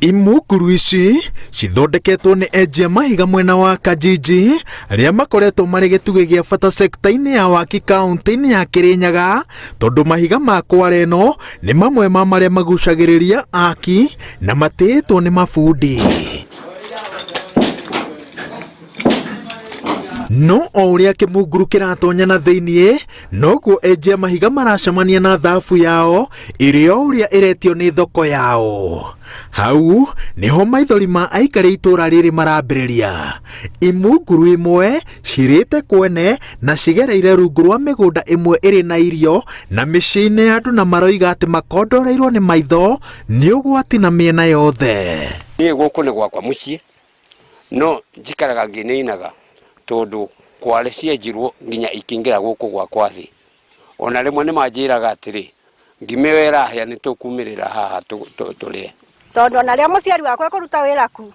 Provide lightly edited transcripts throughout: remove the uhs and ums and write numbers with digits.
Imunguru ici cithondeketwo nĩ enji a mahiga mwena wa Kajiji arĩa makoretwo marĩ gĩtugĩ gĩa bata sekta-inĩ ya waki kaunti-inĩ ya Kirinyaga tondũ mahiga ma kware ĩno nĩ mamwe ma marĩa magucagĩrĩria aki na matĩĩtwo nĩ mabundi. No o ũrĩa kĩmunguru kĩratonya na thĩiniĩ noguo enji a mahiga maracemania na thabu yao ĩrĩ o ũrĩa ĩretio nĩ thoko yao. Hau nĩho maithori ma aikari a itũra rĩrĩ marambĩrĩria. Imunguru imwe cirĩte kwene na cigereire rungu rwa mĩgũnda ĩmwe ĩrĩ na irio na mĩciĩ-inĩ ya andũ na maroiga atĩ makondoreirwo nĩ maitho nĩ ũgwati na mĩena yothe. Niĩ gũkũ nĩ gwakwa mũciĩ no njikaraga ngĩinainaga tondũ kware cienjirwo nginya ikĩingĩra gũkũ gwakwa thĩ. Ona rĩmwe nĩ manjĩraga atĩrĩ, ngima ĩyo ĩrahĩa nĩ tũkumĩrĩra haha tũrĩe. Tondũ ona rĩrĩa mũciari wakwa ekũruta wĩra ku,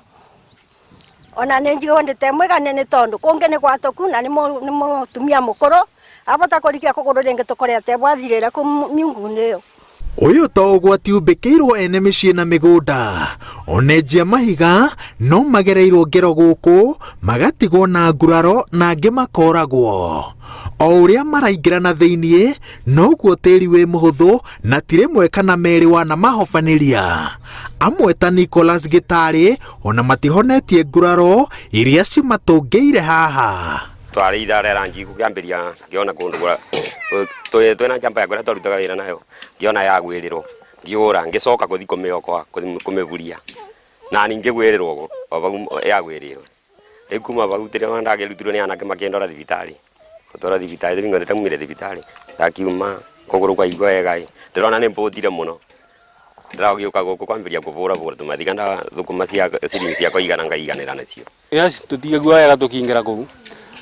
ona nĩ njiguaga ndĩ mwĩgane nĩ tondũ kũngĩ nĩ gwatũku na nĩ mũtumia mũkũrũ, abota kũrikia kũgũrũ rĩngĩ tũkore atebwathirĩra kũu miungu-inĩ ĩyo. Ũyũ to ũgwati umbĩkĩirwo ene mĩciĩ na mĩgũnda, ona enji a mahiga no magereirwo ngero gũkũ magatigwo na nguraro na angĩ makoragwo. O ũrĩa maraingĩra na thĩiniĩ noguo tĩri wĩ mũhũthũ na ti rĩmwe kana merĩ wanamahobanĩria. Amwe ta Nicholas Gĩtarĩ ona matihonetie nguraro iria cimatũngĩire haha. Twarĩ ithaa rĩa ranji gũkĩambĩria ngĩona kũndũ kwa twĩna njamba yakwa ĩrĩa twarutaga wĩra nayo ngĩona yagwĩrĩrwo ngĩũra ngĩcoka gũthiĩ kũmĩokoa kũmĩguria na niĩ ngĩgwĩrĩrwo o hau yagwĩrĩirwo. Rĩu kuma hau rĩrĩa ndakĩrutirwo nĩ anake makĩndwara thibitarĩ, gũtwarwo thibitarĩ rĩu ndaumire thibitarĩ ndakiuma kũgũrũ kwaigua wega ĩ, ndĩrona nĩ mbũtire mũno ndĩragĩũka gũkũ kwambĩrĩria kũbũrabũra tũmathiga na thũkũma cia ciringi ciakwa igana ngaiganĩra nacio. Yes, tũtiaigua wega tũkĩingĩra kũu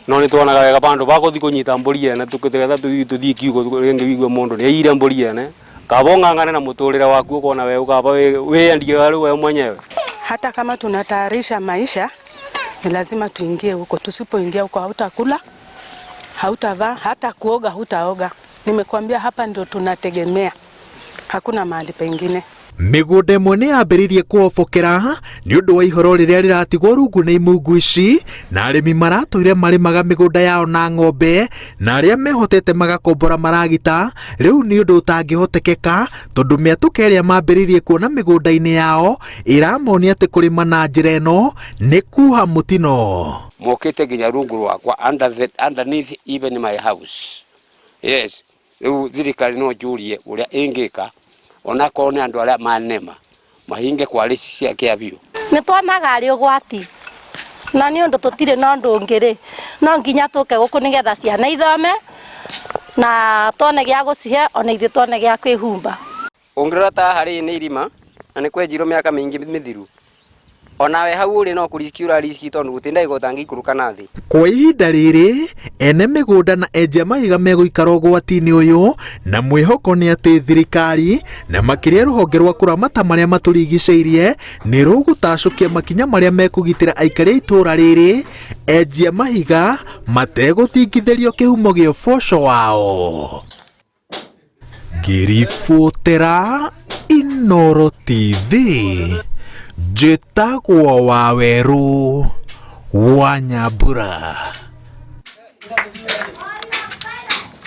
no nĩ tuonaga wega bandũ ba gũthiĩ kũnyita mbũri ene tũgetha tũthiĩ kiugũ rĩngĩ wigue mũndũ nĩ aiyire mbũri ene kaba ũng'ang'ane na mũtũrĩre waku ũkona we ũkaba wĩyendie harĩ we mwenyewe. Hata kama tunatayarisha maisha ni lazima tuingie huko. Tusipoingia huko hautakula, hautavaa, hata kuoga hutaoga. Nimekuambia hapa ndio tunategemea, hakuna mahali pengine. Mĩgũnda ĩmwe nĩ yambĩrĩirie kũhobokera nĩ ũndũ wa ihoro rĩrĩa rĩratigwo rungu nĩ imungu ici, na arĩmi maratũire marĩmaga mĩgũnda yao na ng'ombe, na arĩa mehotete magakombora maragita, rĩu nĩ ũndũ ũtangĩhotekeka tondũ mĩatũka ĩrĩa mambĩrĩirie kuona mĩgũnda-inĩ yao ĩramonia atĩ kũrĩma na njĩra ĩno nĩ kuha mũtino. Mokĩte nginya rungu rwakwa under the, underneath even my house. Yes, rĩu thirikari no njũrie ũrĩa ĩngĩka onakorwo nĩ andũ arĩa manema mahinge kware ici cia kĩa biũ. Nĩ tuonaga arĩ ũgwati na nĩ ũndũ tũtirĩ na ũndũ ũngĩ rĩ, no nginya tũke gũkũ nĩgetha ciana ithome na tuone gĩa gũcihe ona ithuĩ tuone gĩa kwĩhumba. Ũngĩrora ta haha rĩrĩ nĩ irima na nĩ kwenjirwo mĩaka mĩingĩ mĩthiru. Onawe hau ũrĩ no kũriski ũrariski tondũ gũtirĩ ndagĩka ũtangĩikũrũka na thĩ. Kwa ihinda rĩrĩ, ene mĩgũnda na enji a mahiga megũikara ũgwati-inĩ ũyũ na mwĩhoko nĩ atĩ thirikari na makĩria rũhonge rwa kũramata marĩa matũrigicĩirie nĩ rũgũtacũkia makinya marĩa mekũgitĩra aikari a itũũra rĩrĩ enji a mahiga mategũthingithĩrio kĩhumo gĩa ũboco wao. Ngĩribotera Inooro TV, njĩtagwo Wawerũ wa Nyambura.